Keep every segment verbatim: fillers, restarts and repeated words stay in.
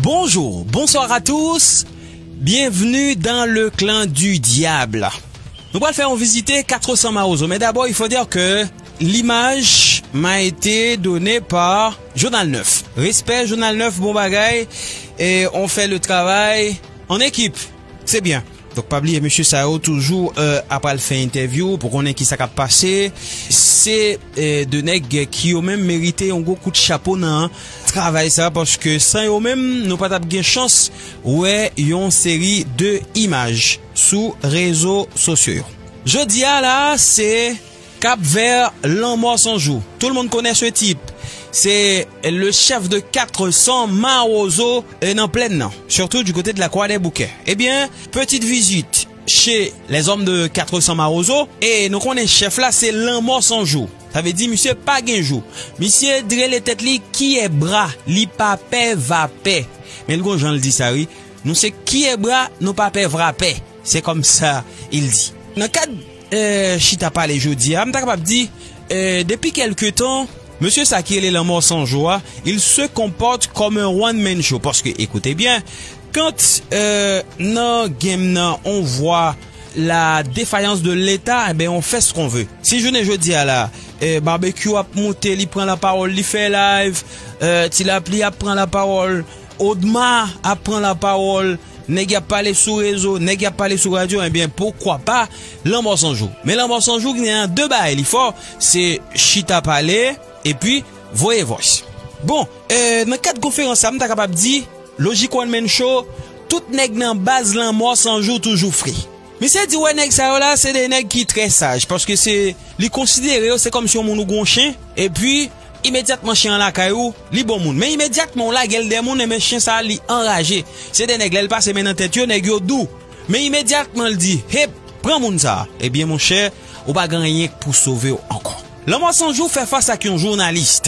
Bonjour, bonsoir à tous. Bienvenue dans le clan du diable. Nou pral fè yon vizite Quatre cents Mawozo, men dabò, il faut dire que l'image m'a été donnée par Jounal Nèf. Respè, Jounal Nèf, bon bagay. E on fè le travay an ekip. Se byen. Donk, pa bliye, mesye sa yo toujou, euh, ap al fè entèvyou pou konnen ki sa k ap pase. Se, euh, de nèg ki yo menm merite yon gwo kout chapo nan travay sa, paske san yo menm, nou pa t ap gen chans wè yon seri de imaj sou rezo sosyo yo. Jodi a la, se Cap Vert, Lanmò San Jou. Tout le monde connaît ce type. C'est le chef de quatre cents Mawozo, euh, nan plèn nan, surtout du côté de la Croix des Bouquets. Eh bien, petite visite chez les hommes de Quatre cents Mawozo, e nou konnen chèf la se Lanmò San Jou. Sa vle di misye pa gen jou. Misye t rele tèt li Kiyèbra, li pa pè vapè. Men l gon jan l di sa wi. Nou se Kiyèbra, nou pa pè vrapè. C'est comme ça il dit. Nan kad, euh, chita pale jodi a, m ta kapab di, euh, depi kèlke tan, mesye sa ki rele Lanmò San Jou a, il se comporte comme un one man show. Paske, écoutez bien, quand, euh, nan game nan, on voit la défaillance de l'État, eh ben, on fait ce qu'on veut. Si jounen jodi a la, euh, Barbecue ap monte, li pran lapawòl, li fè live, euh, Ti Lapli ap pran lapawòl, Odma ap pran lapawòl, nèg y ap pale sou rezo, nèg y ap pale sou radyo, ebyen, poukwa pa Lanmò San Jou. Men Lanmò San Jou gen de bagay li fò, se chita pale, epi voye voice. Bon, euh, nan kad konferans sa, m ta kapab di, lojik One Man Show, tout nèg nan baz Lanmò San Jou toujou fre. Misye di, wè, nèg sa yo la, se de nèg ki trè saj, paske se, li konsidere yo, se kòmsi yon moun ou gon chen, epi, imedyatman chen an lakay ou, li bon moun. Men imedyatman ou lage l dèyè moun, enben chen sa a, li anraje. Se de nèg, lè l pase men nan tèt yo, nèg yo dou. Men imedyatman l di, hep, pran moun sa a. Ebyen, monchè, ou pa gen anyen k pou sove w ankò. Lanmò San Jou fè fas ak yon jounalis.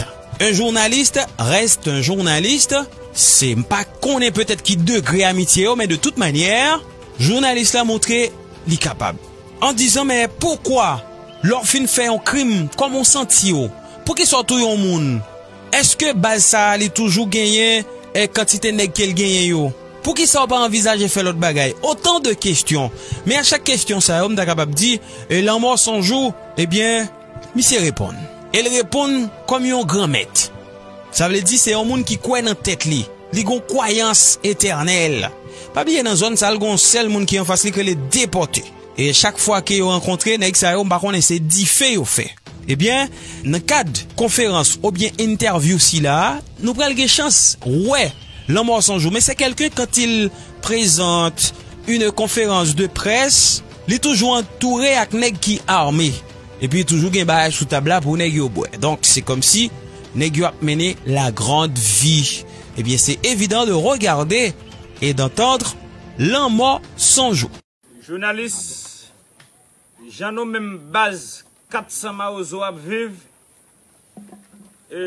Un journaliste reste un journaliste. Se, m pa konnen petèt ki degre amitye yo, men de toute manière, jounalis la montre li kapab. An dizan, men poukwa, lè w fin fè yon krim, kòman w santi w? Poukisa w touye yon moun? Èske baz sa a li toujou genyen, eh, kantite nèg ke l genyen yo? Poukisa w pa anvizaje fè lòt bagay? Otan de kesyon. Men a chak kesyon sa yo, m ta kapab di, eh, Lanmò San Jou, ebyen, misye reponn. E l reponn kòm yon granmèt. Sa vle di se yon moun ki kwè nan tèt li. Li gon kwayans etènèl. Pa bliye nan zòn sa, l gon sèl moun ki anfas li k rele Depòte. E chak fwa ke yo rankontre, nèg sa yo, m pa konnen se dife yo fè. Ebyen, nan kad konferans oubyen entèvyou sila a, nou pral gen chans wè Lanmò San Jou. Men se kèlken, quand il présente une conférence de presse, li toujou antoure ak nèg ki ame. Epi toujou gen bagay sou tab la pou nèg yo bwè. Donk, se kòmsi nèg yo ap mennen la grande vie. Ebyen, se évident de regarder et d'entendre Lanmò San Jou. Jounalis, jan nou menm baz Quatre cents Mawozo ap viv, e,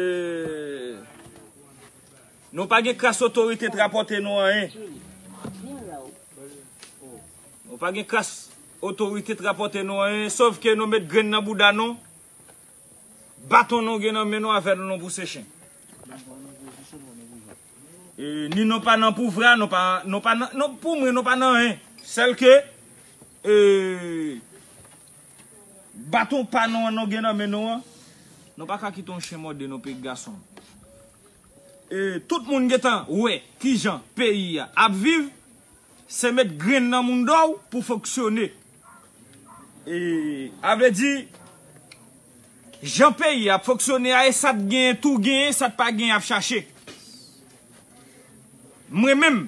nou pa gen kras otorite t rapòte nou anyen. Nou pa gen kras otorite t rapòte nou anyen, sòf ke nou met grenn nan bouda nou, baton nou gen nan men nou, avè l nou pouse chen. E, ni nou pa nan pouvwa, nou pa, nou pa nan, nou, pou mwen, nou pa nan anyen. Sèl ke, e, baton pa nou an nou gen nan men nou an, nou pa ka kite yon chen mòde nou, peyi gason. E, tout moun gentan wè kijan peyi a ap viv, se met grenn nan mounda w pou fonksyone. E, a vle di, jan peyi a ap fonksyone a, e sa t genyen tou genyen, sa t pa genyen ap chache. Mwen menm,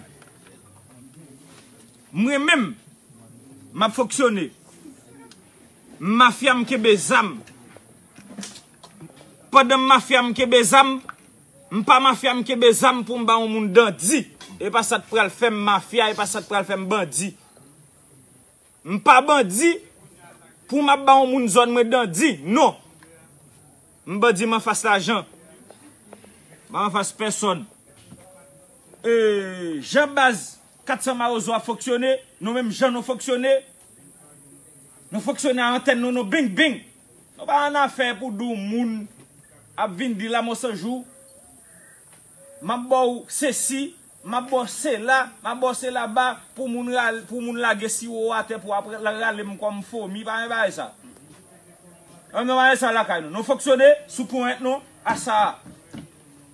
mwen menm, m ap fonksyone. M mafya, m kenbe zam. Pandan m mafya, m kenbe zam, m pa mafya, m kenbe zam pou m ba yon moun dandi. E pa sa k pral fè m mafya, e pa sa k pral fè m bandi. M pa bandi pou m ap ba yon moun zòn mwen dandi, non. M bandi, m anfas lajan. M pa anfas pèsòn. E, jan baz Quatre cents Mawozo ap fonksyone, nou menm jan nou fonksyone, nou fonksyone a antèn nou, nou bing bing. Nou pa annafè pou di w moun ap vin di Lanmò San Jou, m ap ba w sesi, m ap ba w sela, m ap ba w sela ba pou moun, pou moun lage siwo atè pou ap rale m kòm fomi. Pa gen bagay sa. An, nou pa gen sa lakay nou. Nou fonksyone sou ponyèt nou a sa a.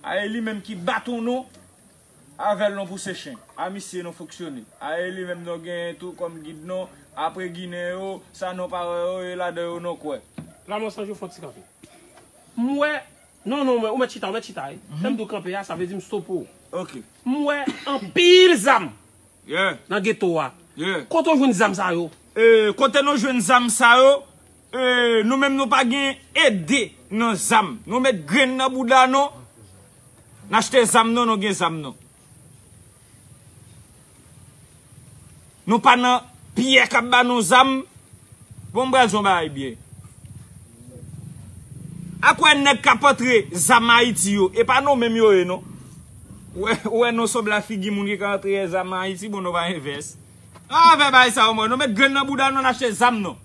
A e li menm ki baton nou. Avè l non pou se chen. A misye non fonksyone. A e li menm non genyen tou kòm gid non. Apre Ginen yo, sa non parèy yo, e ladan yo non kwè. Lanmò Sanjou fè yon ti kanpe. M wè, non, non, ou mèt chita, ou mèt chita wi. Lè m di w kanpe a, sa vle di m stope w. Ok. M wè anpil zam nan geto a. Kote w jwenn zam sa yo? E, kote nou jwenn zam sa yo? E, nou menm nou pa gen ede nan zam. Nou met grenn nan bouda nou. N achte zam nou, nou gen zam nou. Nou pa nan pyè k ap ba nou zam. Bon, m pral di yon bagay byen. Akwè nèg k ap antre zam Ayiti yo, e pa nou menm yo ye non. Ou wè, ou wè nou sanble a figi moun ki ka antre zam Ayiti, bon nou pa gen vès. Ann fè bagay sa yo mwen, nou met grenn nan bouda nou, n achte zam nou.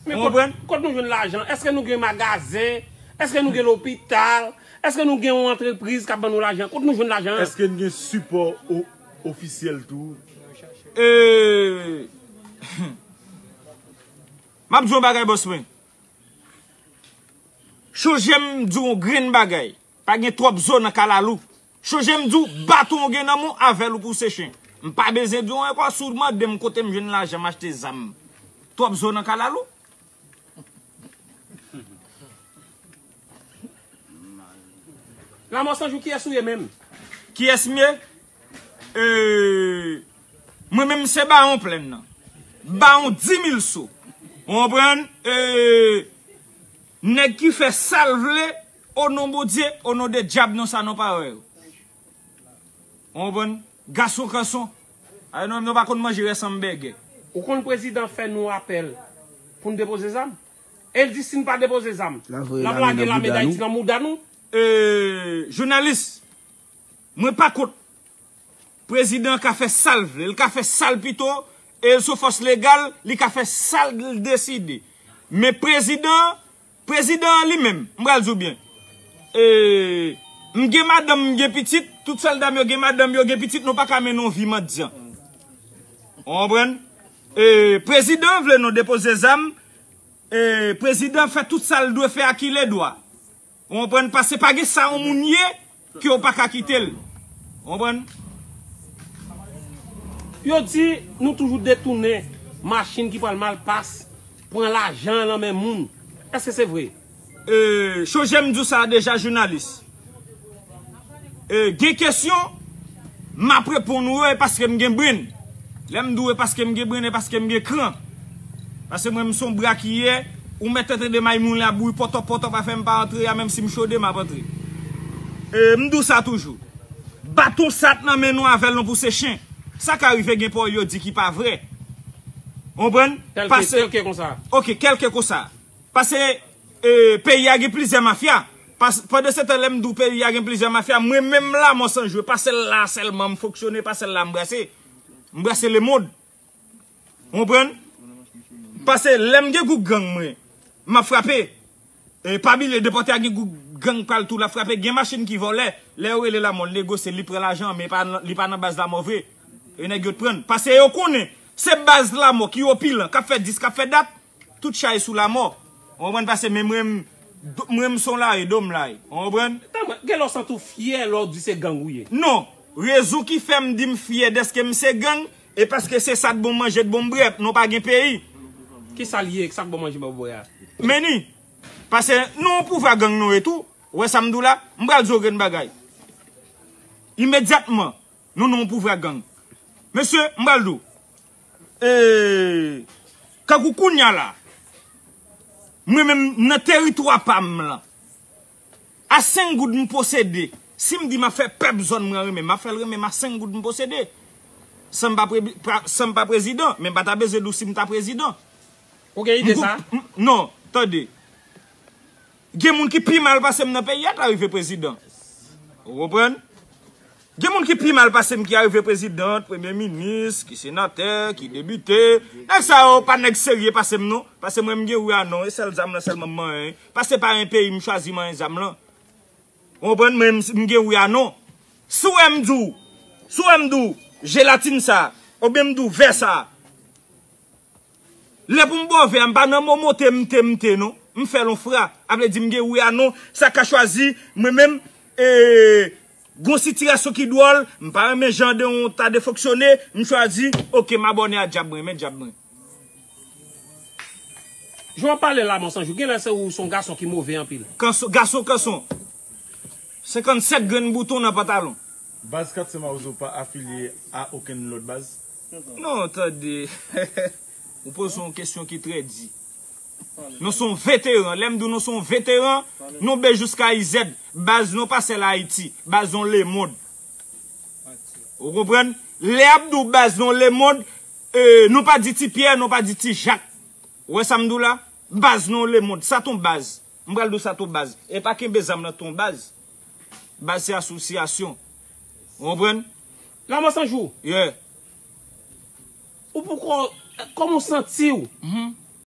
Men ou konprann? Kot nou jwenn lajan? Èske nou gen magazen? Èske nou gen lopital? Èske nou gen yon antrepriz k ap ban nou lajan? Kot nou jwenn lajan an? Èske n gen sipò o- ofisyèl tou? E, m ap di yon bagay bòs mwen. Chonje m di w yon grenn bagay. Pa gen twòp zo nan kalalou. Chonje m di w baton w gen nan men w, avè l ou pou se chen. M pa bezwen di w ankò, si w mande m kote m jwenn lajan m achte zam. Twòp zo nan kalalou. Lanmò Sanjou, kiyès ou ye menm? Kiyès m ye? E, mwen menm se Bawon Plèn nan. Bawon di mil so. Ou konprann? E, nèg ki fè sa l vle, o non Bondye, o non de dyab, non sa non parèy yo. Ou konprann? Gason kanson. Ay non, nou pa konn manje rès anbègè. Ou konn prezidan fè nou apèl pou n depoze zam? E l di si n pa depoze zam, l ap lage lame Dayiti nan mouda nou. E, jounalis, mwen pa kont. Prezidan ka fè sa l vle, l ka fè sa l pito, e l sou fòs legal, li ka fè sa l deside. Men prezidan, prezidan an li menm, m pral di w byen. E, m gen madanm, m gen pitit, tout sòlda m yo gen madanm, yo gen pitit, nou pa ka mennen yon vi mandyan. Ou konprann? E, prezidan vle nou depoze zam, e, prezidan fè tout sa l dwe fè a ki ledwa. Ou konprann? Paske pa gen sa yon moun ye ke w pa ka kite l. Ou konprann? Yo di nou toujou detounen machin ki pral Malpas, pran lajan an nan men moun. Èske se vre? E, chonje m di w sa deja, jounalis. E, gen kesyon, m ap reponn ou yo, e paske m gen brenn. Lè m di w e paske m gen brenn, e paske m gen kran. Paske mwen, m se yon bra ki ye, ou mèt tande may moun la bouyi pòtòp, pòtòp, afè m pa antre a, menm si m chode, m ap antre. E, m di w sa toujou. Baton sa t nan men nou avè l non pou se chen. Sa ka rive gen pawòl yo di ki pa vre. Ou konprann? Tèlke, tèlke konsa. Ok, kèlke konsa. Paske, e, peyi a gen plizyè mafya. Pas-, pandan se tan lè m di w peyi a gen plizyè mafya, mwen menm Lanmò Sanjou, pa sèl la sèlman m fonksyone, pa sèl la m brase. M brase lemonn. Ou konprann? Paske lè m gen gwoup gang mwen, m ap frape. E pa bliye, depòte a gen gwoup gang pral tou, l ap frape. Gen machin ki vòlè. Lè yo rele Lanmò, l negosye, li pran lajan an, men li pa nan, li pa nan baz Lanmò vre. E nèg yo t pran. Paske yo konnen, se baz Lanmò ki opilan, k ap fè dis, k ap fè dat. Tout chay sou Lanmò. Ou konprann? Paske men mwen, m, mwen m se yon lari, do m lari. Ou konprann? Tann mwen, gen lè w santi w fyè lè w di se gang ou ye. Non. Rezon ki fè m di m fyè dèske m se gang, e paske se sa t bon manje, t bon bwè, nou pa gen peyi. Kisa l ye, sa k bon manje, bon bwè a? Meni. Paske nou yon pouvwa gang nou ye tou. Ou wè sa m di w la? M pral di w yon grenn bagay. Imedyatman, nou nan yon pouvwa gang. Mesye, m pral di w. E, kankou kounye a la, mwen menm nan teritwa pa m lan, a senk goud m posede, si m di m ap fè pèp zòn mwen renmen, m ap fè l renmen m a senk goud m posede. San m pa pre-, pa, san m pa prezidan, men m pa ta bezwen di w si m ta prezidan. Ou gen ide sa? M, non, tande. Gen moun ki pi mal pase m nan peyi a ta rive prezidan. Ou konprann? Gen moun ki pi mal pase m ki arive prezidan, premye minis, ki senatè, ki depite. Nèg sa yo pa nèg serye pase m non. Pase mwen m gen wi a non, e sèl zam nan sèlman m manyen. Pase pa yon peyi m chwazi manyen zam lan. Ou konprann? Mwen m, m gen wi a non. Si w wè m di w, Si w wè m di w jelatin sa, oubyen m di w vè sa, lè pou m ba w vè a, m pa nan mo mote, mte, mte, non. M fè l on fra. A vle di m gen wi a non. Sa ka chwazi, mwen menm, e, gon sitirasyon ki dwòl, m pa renmen jan de yon ta de fonksyone, m chwazi, oke, m abòne a dyab mwen, men dyab mwen. Jan w ap pale la, Monsonjou, genlè se ou se yon gason ki move anpil. Kanson, gason kanson. Senkannsèt grenn bouton nan pantalon. Baz Kat Sen Mawozo pa afilye a okenn lòt baz? Non, tande. Ou poze yon kesyon ki trè di. Nou se yon veteran. Lè m di w nou se yon veteran, nou B jiska I Z. Baz nou pa sèl Ayiti. Baz nou lemonn. Ou konprann? Lè y ap di w baz nou lemonn, e, nou pa di Ti Pyè, nou pa di Ti Jak. Ou wè sa m di w la? Baz nou lemonn. Sa t on baz. M pral di w sa t on baz. E pa kenbe zam nan t on baz. Baz se asosyasyon. Ou konprann? La Monsonjou, Yeah. ou poko, kòman w santi w?